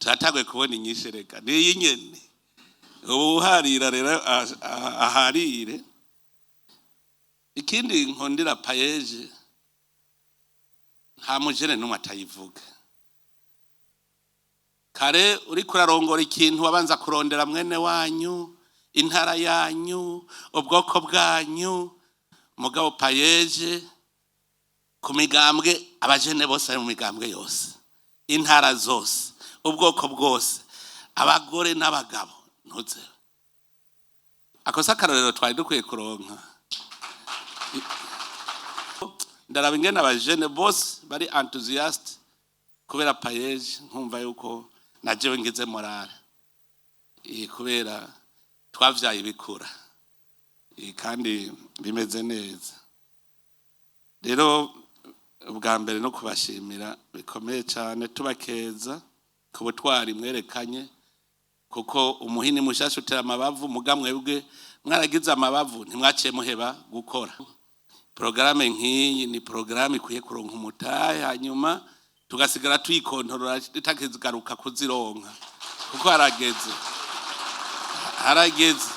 Turatanguye kubona inyishu. Reka niyi nyene ubu uharira rero aharire. Ikindi nkundira PAEEJ, nta mujene n'umwe atayivuga. Kare uriko urarongora ikintu, wabanza kurondera mwene wanyu, intara yanyu, ubwoko bwanyu. Mugabo PAEEJ, ku migambwe, abajene bose bari mu migambwe yose, intara zose, ubwoko bwose, abagore n'abagabo, ntuze akosa. Akarorero twari dukwiye kuronka. Ndaraba ingene abajene bose bari enthousiastes kubera PAEEJ, nkumva yuko najewe ngize morale. Kubera twavyaye ibikura. Kandi bimeze neza. Rero ubwa mbere no kubashimira bikomeye cyane, tubakeza ku butwari mwerekanye, kuko umuhini mushasha utera amabavu. Muga mwebwe mwaragize amabavu, ntimwaciye muheba gukora. Porogaramu nk'iyi ni porogaramu ikwiye kuronka umutahe, hanyuma tugasigara tuyikontorora, itakigaruka kuzironka, kuko harageze, harageze.